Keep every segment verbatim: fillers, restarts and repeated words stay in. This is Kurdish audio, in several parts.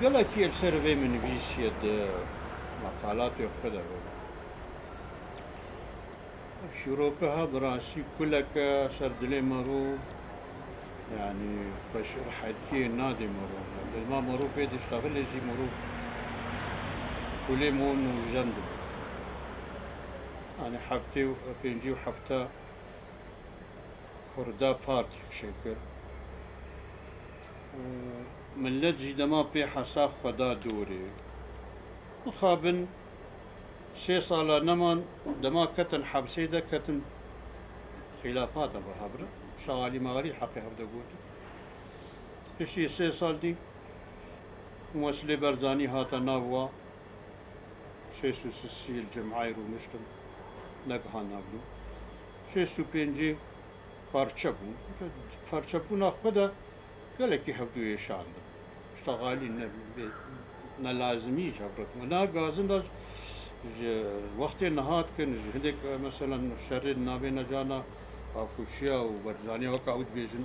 Gelekî li ser vê min nivîsiye di meqalatê xwe de. Ev şîroke ha bi rastî kuleke ser dilê merû, yanî xweş rehetiyê nadê merû. Dema merû pê diştexile jî merû kulê mon û jen dibû. Yanî heftê û pêncî û hefta Kurda partî çêkir. Û millet jî dema pê hesa xwe da dorê. Mixabin sê sala neman, dema ketin hepsê de ketin xîlafata bi hev re. Şaxalî maxalî heqê hev de gotin. Piştî sê sal dî Weslê Berzanî hate nav wa. Şêst û sisî li cimeyê rûniştin, negiha navdû. Şêst û pêncî parçe bûn. Parçebûna xwe de gelekî hevdû êşandin. Tişta xalî ne, bê, ne lazimî ji hev re bûn. Na gazin de ji wextê niha dikin, ji hindek, mesela, şerê navê necana Apoçiya û Berzaniya weke ew dibêjin.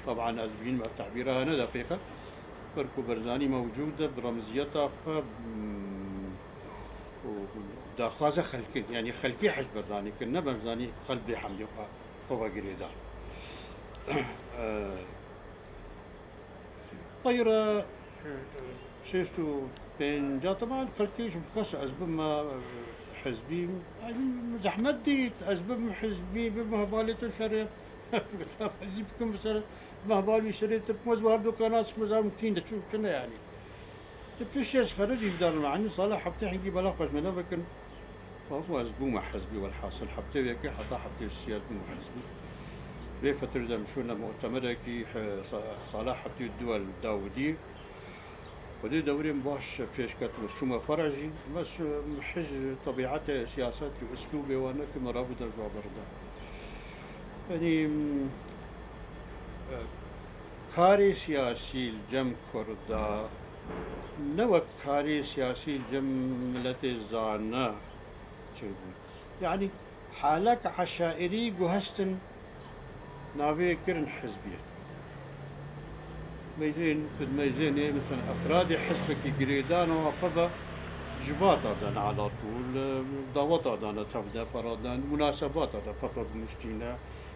Taban ez bînim ev tebîra hene deqîqe. Ber ku Berzanî mewcûd e, bi remziyeta xwe, mm, û daxwaza xelkê, yanî xelkê hej Berzanî kir, ne Berzanî xelk bê hemdê xwe, xwe ve girêdar. Peyre şêst û pênc, taban xelkê ji xwest ez bime hizbî, zehmet dît, ez bibim hizbî, bibim hevalê tu şerê. Dî bikim bi ser, bi heval wî serê te bikim, ez bi her du kana çikim, ez mimkîn de çû çi ne yanî. Di piştê ez xericî bidarim, yanî sala heftê hingî bela xwe ji me nevekin. Babo ez bûme hizbî, welhasil heftê û yekê heta heftê û sê ez bûme hizbî. Vê fetrê de min şûne mutemerekî, he, sa-, sala heftê û du el Dawidî. Xwedê dewrên baş pêş ketime, çûme fere jî, bes, eh, mij tebîetê, siyasetê û uslûbê wan nekir, me rabû de ji wa berda. Yanî, mm, eh, karê siyasî li cem Kurda ne wek karê siyasî li cem miletê zana çêbû. Yanî, Halek eşairî guhestin navê kirin hizbiyet. Meyzên, meyzênê, mesela, efradê hizbekî girêdana wa peve civata dane ala tûl, daweta dane tevde feradan, munasebata de peve rûniştîne,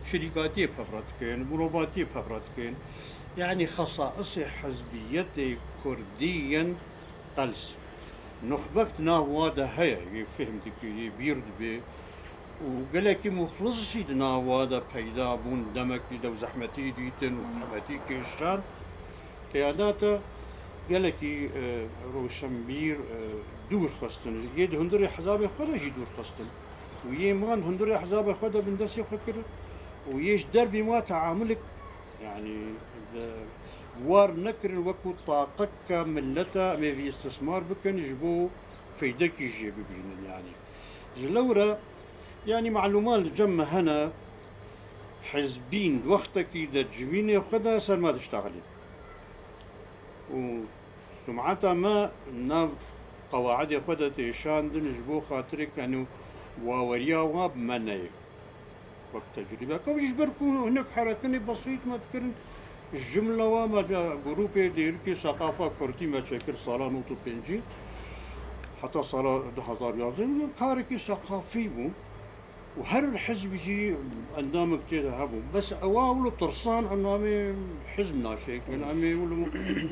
şirîkatiyê pevre dikin, mirovatiyê pevre dikin. Yanî xesaisê hizbiyetê kurdî yên qels. Nuxbek di nav wa de heye, yê fêhm dike, yê bîr dibe û gelekî muxlis jî di nav wa de peyda bûn, demekî de û zehmetî dîtin û zehmetî kêşan. Qiyadata gelekî, e, roşenbîr, e, dûr xistin. Yê di hundirê hizabê xwe de jî dûr xistin. Û yê man hundirê hizabê xwe de bindestê xwe kirin û yê ji dervî wa teamulek Yanî, bi, bi war nekirin wekû taqeka mileta em ê vî îstismar bikin, ji bo feydekî jê bibînin, yanî. Ji lewre, yanî, malûman li cem me hene, hizbîn wextekî de civînê xwe de ser me diştaxilin. Û sumeta me nav qewaidê xwe de têşandin ji bo xatirê ku, yanî, waweriya wa bi me neyê. Wek tecrîbe. Ew jî ji ber ku hinek herekinê besît me dikirin, ji cimla wa me de grûpê Dêrikê Seqafa Kurdî me çêkir sala nod û pêncî heta sala du hezar yazdeh, karekî seqafî bû û her hizb jî endamek tê de hebû. Bes ewa wilo tirsan em namê hizb naşêkin, em ê wilo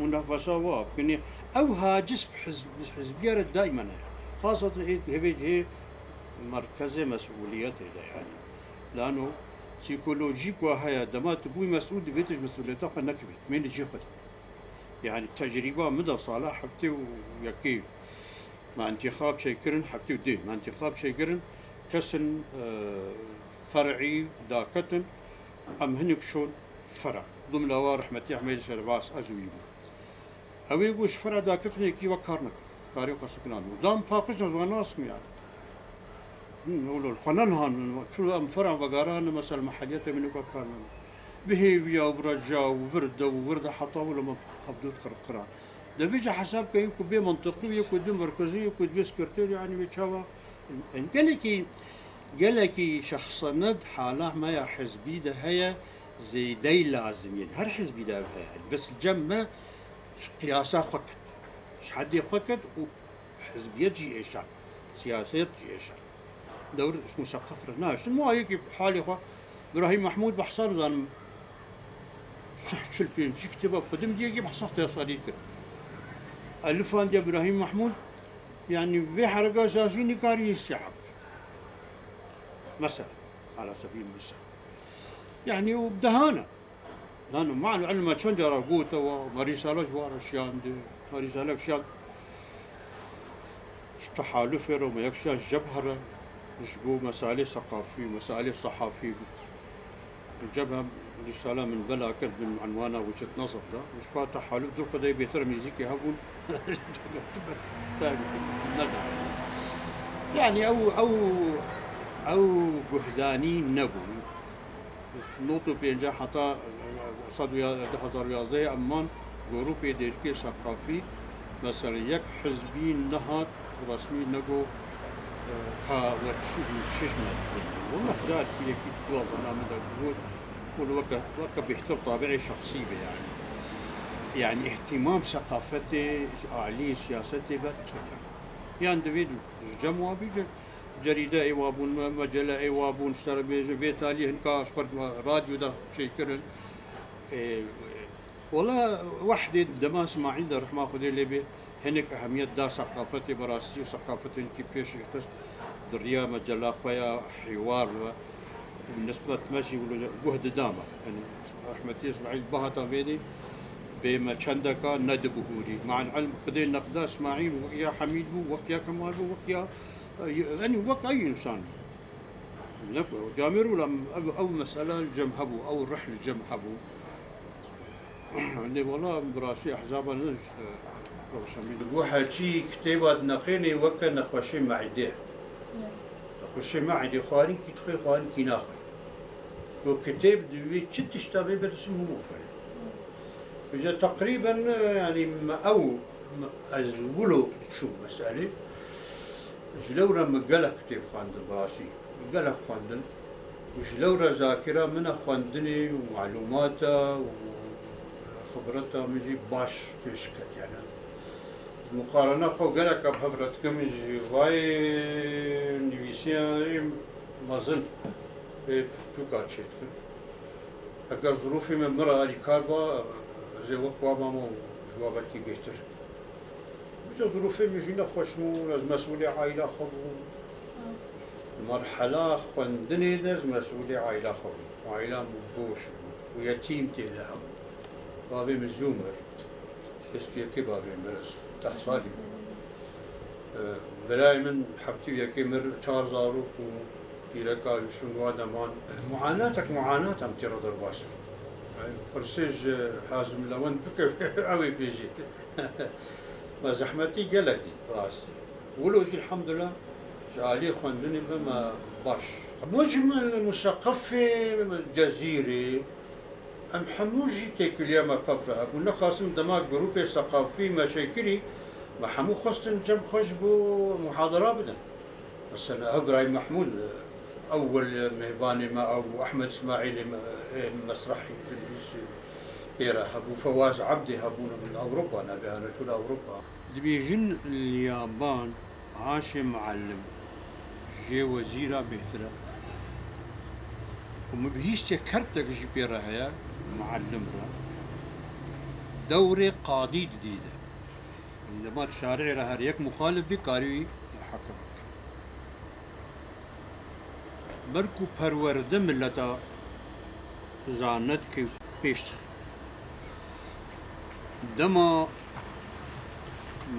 munafesa wa bikin. Ew haciz bi hizb-, hizbiya re daîmen heye. Xaseten ê hevê cihê merkezê mesûliyetê de, yanî. Lano psîkolojîk wa heye, dema tu bûyî mesûl, divê tu ji mesûliyeta xwe nekevî, tu mê li cihê xwe de. Yanî tecrîba min de sala heftê û yekê me întîxab çêkirin, heftê û dê me întîxab çêkirin, kesin, e, fer'î daketin, em hinek şon fera. Dumla wa rehmetî Ehmedê Şerbas ez wî bû. Ew ê ku ji fera daketin yekî wek kar nekin. Karê xwe sikinan. Zan paqij ne, zan nas kim yani. Hı, oğlum, xwe ne nihan, çu em fera vegaran, mesela, meheliyete min wek kar nekin. Bi hêviya û bi reca û vir de û vir de heta wilo me hevdût qir-, qiran. De vêca hesab ke yê ku bê mentiqî û yê ku dibê merkezî, yê ku dibê sekreter, yani wê çawa? Gelekî, gelekî şexsenet hala me ya hizbî de heye, zêdey lazim yên. Her hizbî de ev heye. Bes li cem me ji qiyasa xwe ket. Heddê xwe ket û hizbiyet jî êşand, siyaset jî êşand. Dewr museqef re nahiştin. Ma yekî halê xwe, Birahîm Mehmûd behsa nizanim sih çil pêncî kitêba bi xwe din diyekî behsa tesalî kir. Elifandiya Birahîm Mehmûd, yanî vê hereka siyasî nikarî hîsya hebû. Mesela, ala sebîl misal. Yanî û bi dehana. Lan, mal ilme çend cara gotewa, me rîsale ji wan re şiyandi, me rîsalek şiyand. Ji tehalufê re me yek şiyand ji cebhe re, ji bo mesalê seqafî, mesalê sehafî. Cebhe rîsale min bela kir bin unwana Wichet Nezir de. Ji xwe tehaluf dur xwe de bêtir mîzîkê hebûn. Neda. Yani ew, ew, ew guhdanî nebû. Nod û pêncî heta sed û ya-, du hezar û yazdeh em man grûpê Dêrikê Seqafî, mesela yek hizbî nehat resmî nego, e, ka we çi, çi ji me dikin. Wele carkî yekî di dozana min de got, wele weke, weke bêhtir tabiê şexsî be yani. Yani îhtîmam seqafetê ji alî siyasetê ve tune. Yan divê ji cem wa bî, cerîde ê wa bûn, me-, mecele ê wa bûn, ji te re bêjin, vê talî hinka ji xwe radyo de çêkirin. Ê, wela wehdê dema Smaîl de rehma Xwedê lê bê, hinek ehemiyet da seqafetê, bi rastî seqafetên kî pêş xist, di riya mecela xwe ya Hîwar ve, nisbet me jî wilo guh dida me. Yani rehmetî Smaîl bihata vê dê, bê me çendeka nedibû hûrî. Me'al ilm Xwedê neqda Smaîl wek ya Hemîd bû, wek ya Kemal bû, wek ya Yanî wek ey însan. Ne ku camêr wila ev, ew mesele li cem hebû, ew rih li cem hebû. Lê wela bi rastî ehzaba ne, e, rewşenbîr. Guhe çî kitêba dineqênê weke nexweşê meîdê. Nexweşê meîdê xwarinkî dixwê, xwarinkî naxwê. Ku kitêb divê çi tişta bê birisim hûn xwê. Ji teqrîben, e, yanî me ew, me, ez wilo diçûm meselê. Ji lewra min gelek kitêb xwendin, bi rastî. Gelek xwendin. Û ji lewra zakira min a xwendinê û malûmata û xibreta min jî baş pêş ket, yani. Ji muqarene xwe gelek bi hev re dikim, ji vayê nivîsiyarê mezin ê pirtûka çêdikin. Heger zirûfê min min re alîkar ba, ez ê wek wa mama û ji wa belkî bêhtir. Bica zirûfê min jî nexweş bûn, ez mesûlê aîla xwe bûm. Merhela xwendinê de ez mesûlê aîla xwe bûm. Aîla min boş bû û yetîm tê de hebû. Bavê min zû mir. Şêst û yekê bavê min mir, ez deh salî bûm. E, birayê min heftê û yekê mir, çar zarok û pîreka wî şûn wa deman. Muanatek muanat em tê re derbas bûn. Yani pirsê ji Hazim Lewend bike, ew ê bêjê. Me zehmetî gelek dît, rastî. Wilo jî elhamdulillah ji alî xwendinê ve me baş. Mucmil museqefê Cezîrê, em hemû jî têkiliya me pevre hebû. Nexasim dema grûpê seqafî me çêkirî, me hemû xwestin cem xwe ji bo muhadara bidin. Mesela ew Birayîm Mehmûd, ewil mêvanê me ew bû, Ehmed Îsmaîlê me, ê mesrehî dilbîsî pê re hebû, Fewaz Ebdê hebûn, min Ewropa navê hane çûn Ewropa. Dibêjin li yaban Aşê Muallim jê wezîra bêhtir e. Û min bihîstiye kertek jî pê re heye, Muallim re. Dewrê qadî didî de. Dema di şarê re her yek muxalif bî, karî wî hekim bike. Ber ku perwerde mileta zane dike û pêş dixe. Dema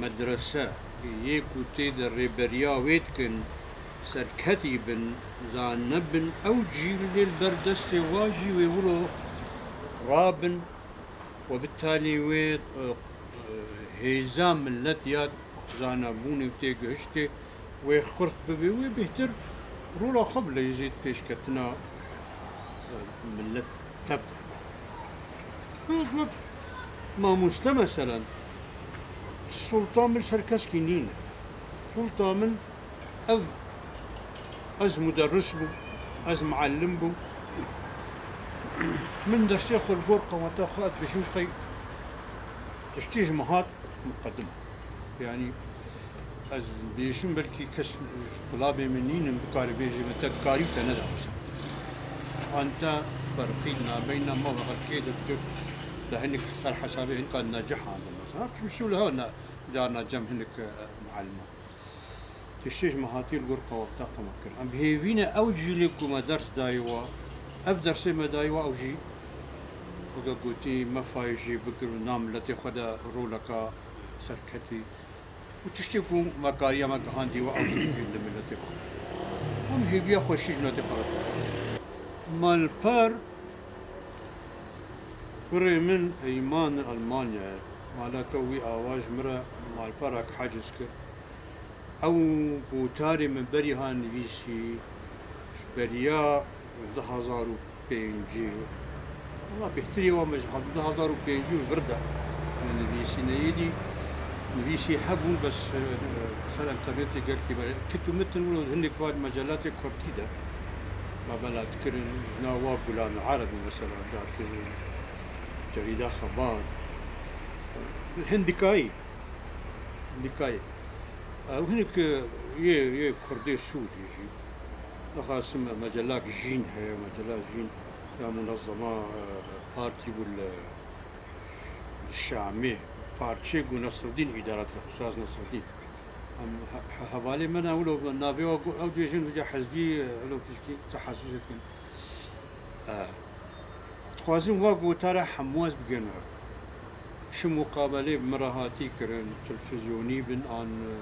medrese yê ku tê de rêberiya wê dikin, serketî bin, zane bin, ew cîl lê li ber destê wa jî wê wilo rabin. We bi talî wê, e, e, hêza millet ya zanabûnê û têgihiştê wê xurt bibe, wê bêhtir rola xwe bi leyzê pêşketina, e, millet tevde. Wê wek mamoste meselen, sulta min ser keskî nîne. Sulta min Ev, ez muderris bûm, ez muallim bûm. Min dersê xwe li gor qeweta xwe, ez dibêjim qey tiştî ji min hat miqedim. Yanî ez bêjim belkî kes tulabê min nînin bikarî bêjê min te dikarî û te neda mesela. An te ferqî nabeyna me ve xelkê de dikir te hinik ser hesabê hinika necih andin mesela. Çim şûl hew ne carna cem hinik, e, mualliman. Tiştê ji me hatî li gor qewexta xwe me kir. Em bi hêvî ne ew cîlê ku me ders dayî we, ev dersê me dayî we ew jî weke gotî me fayê jê bikir û nav miletê xwe de roleka serketî û tiştê ku me kariya me gihandî we ew jî bigihîn li miletê xwe. Em hêviya xweşî ji miletê xwe re dikin. Malper kurê min Peyman li Almanya ye. Mala te wî awa ji min re malperek haciz kir. Ew gotarê min berî ha nivîsî ji beriya du hazar û pêncî. Wala bêhtirî wa me ji du hazar û pêncî û vir de nivîsîne. Êdî nivîsî hebûn, bes, e, ser enternetê gelkî me kit û mitin wilo hinek van mecelatê kurdî de me bela dikirin. Na wa Gulan Erebî mesela, carkê cerîda Xebat. Hindikayî. Hindikayî. Ew hinek, e, yê, yê kurdê Sûrî jî. Nexasim mecelak Jîn heye, mecela Jîn ya munezema, e, partî bû li, li Şamê. Parçeyek bû Nesreddîn îdara dike, Ustaz Nesreddîn. Em he-, he-, hevalê me ne wilo navê wa got, ew dibêjin vêca Hezbî, e, wilo pişkî tehasusê dikin. E, dixwazim va gotara hemû ez bigihînim hev. Çi muqabelê bi min re hatî kirin, televîzyonî bin an, e,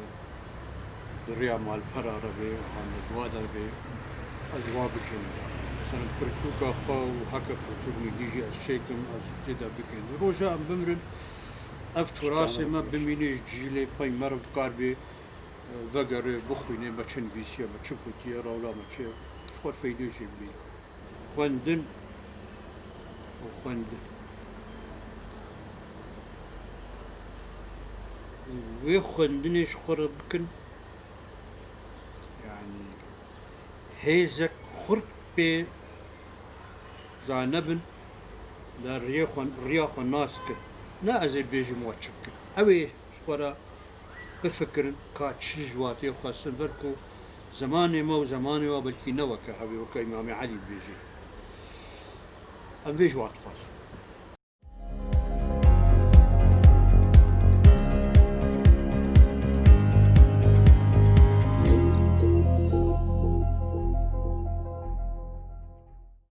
bi rêya malpera re bê, an li wa der bê, ez wa bigihînim hev. Mesela pirtûka xwe û heke pirtûk min dî jî ez çêkim, ez tê de bigihînim. Roja em bimrin, ev turasê me bimîne ji cîlê pey me re bikar bê, e, vegere, bixwîne, me çi nivîsiye, me çi gotiye, rewla me çi ye, ji xwe feydê jê bibîne. Xwendin û xwendin. Wê xwendinê ji xwe re bikin. Yanî hêzek xurt pê zanebin, de riyê xwe, riya xwe nas kin. Ne ez ê bêjim wa çi bikin. Ew ê ji xwe re bifikirin ka çi ji watê xwestin, ber ku zemanê me û zemanê wa belkî ne weke hevê, weke Îmamê Elî dibêjê. Em vê ji wa dixwazin.